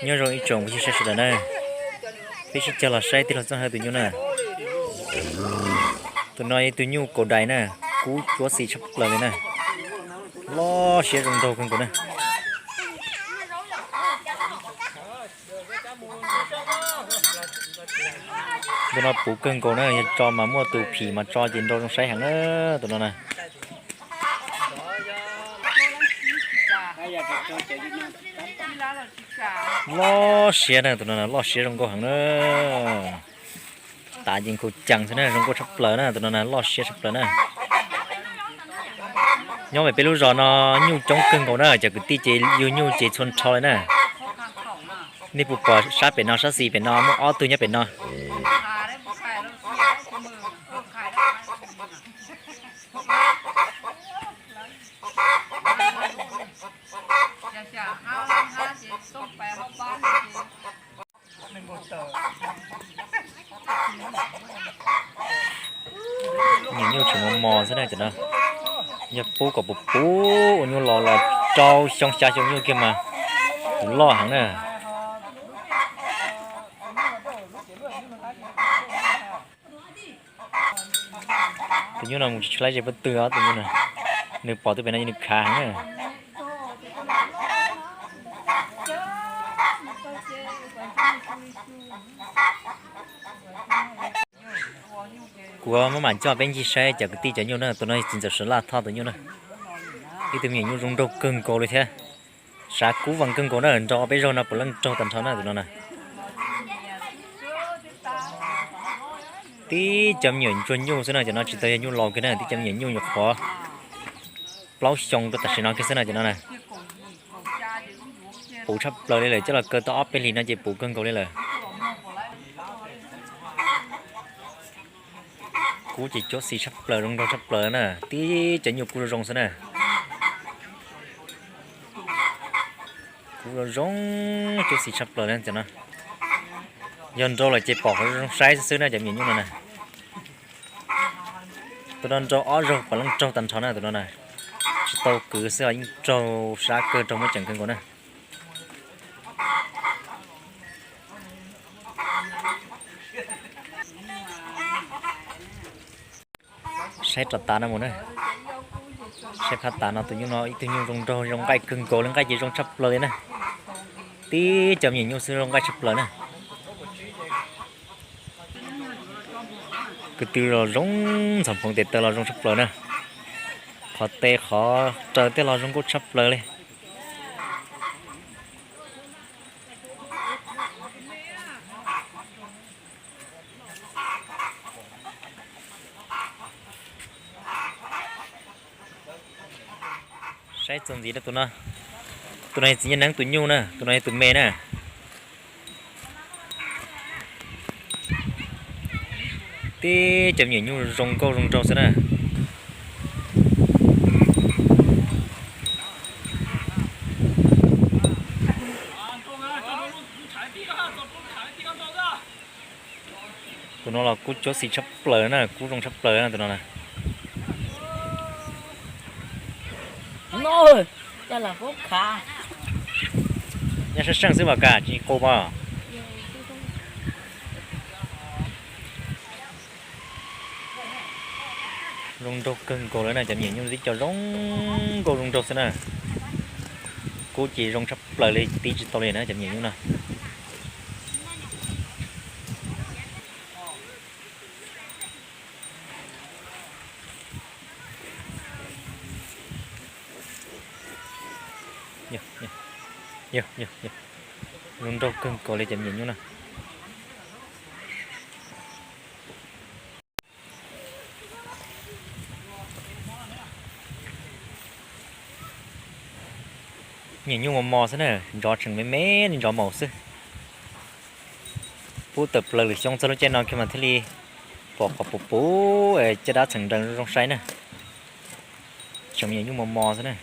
Nyob zoo ib tsoom phooj ywg sawv daws na, peb sib caug los saib tij laug Txooj Hawj tus nyuj na. Tus no yog tus nyuj kaus dais na, kub cuab xis tshaj plaws li na. Loj siab zoo nraug kawg nkaus na. Tus no puv kawg nkaus na, yog tso mas muaj tus phim mas tso ces nrau zoo saib heev na, tus no na. Loj siab na, tus no na loj siab zoo nkauj heev na. Tav ces nkaus cees xwb na, zoo nkauj tshaj plaws na, tus no na loj siab tshaj plaws na. Nyob pem peb lub zos no nyuj coob kawg nkaus na, cov kwv tij ces yug nyuj ces txhua nrho li na. Nej puas pom sab pem no, sab xis pem no muaj ob tug nyob pem no. Nyuam nyuj tseem mos mos xwb na cov no. Yog pub kom puv puv ua nyuj los los rau xyoo xya xyoo nyuj kiag mas puv loj heev na. Tus nyuj no mus tsis tshua laib ze pob tw os, tus nyuj no nws pom twb pem no ces nws khav heev na. Kuv maj mam coj peb ncig saib cov kwv tij cov nyuj na, tus no yog txiv ntxawm Suav Laj Thoj tus nyuj na. Ib tug me nyuam nyuj zoo nraug kawg nkaus li thiab. Sav kub vee kawg nkaus na, nrau ob peb zaug no puav leej raug tag nrho na tus no na. Tib cov me nyuam ntsuag nyuj xwb na, cov no tsis tau yog nyuj laus kiag na, tib cov me nyuam nyuj nyuam qhuav plaub xyoo rau tam sim no kiag xwb na cov no na. Puv tshaj plaws li lawm, coj los kaw tau ob peb hlis no ces puv kawg nkaus li lawm. Kub ces cuab xis tshaj plaws, zoo nraug tshaj plaws na, tib cov nyuj kub zoo zoo xwb na. Kub zoo zoo, cuab xis tshaj plaws li cov no. Yog nrau lawm ces pom qhov zoo saib xwb xwb na cov me nyuam nyuj no na. Tus no nrau ob zaug puav leej raug tag nrho na tus no na. Tsis tau kwv xwb os, yeej raug sab kawg, raug muaj ceem kawg nkaus na. Saib rov tav no mus na. Saib phab tav no tus nyuj no ib tug nyuj zoo nraug zoo nqaij kawg nkaus li, nqaij ces zoo tshaj plaws li na. Tib cov me nyuam nyuj xwb zoo nqaij tshaj plaws na. Kwv tw los zoo, ntxhov phoov tes taw los zoo tshaj plaws na. Qhov tes qhov raws tej los zoo nkauj tshaj plaws li. Saib txuas ntxiv rau tus no. Tus no yog txiv Nyiaj Neeb tus nyuj na, tus no yog tus me na. Tib cov me nyuam nyuj zoo nkauj zoo nraug xwb na. Tus no los kub cuab xis tshaj plaws na, kub zoo tshaj plaws na tus no na. Nyob sab seej xwb mas kam tsis qus mas. Zoo nraug kawg nkaus li na, cov me nyuam nyuj tib co zoo nkauj zoo nraug xwb na. Kub ces zoo tshaj plaws li, tib tsis tau li na cov me nyuam nyuj no. Zoo nraug kawg nkaus li cov me nyuam nyuj na. Nyuam nyuj mos mos xwb na, ntsov tseem me me li ntsov maum xwb. Pub tawm plaws lwm xyoo txog lub caij no kiag mas thiaj li pom qhov puv puv caj dab txheem nrees zoo saib na. Tseem me nyuam nyuj mos mos xwb na.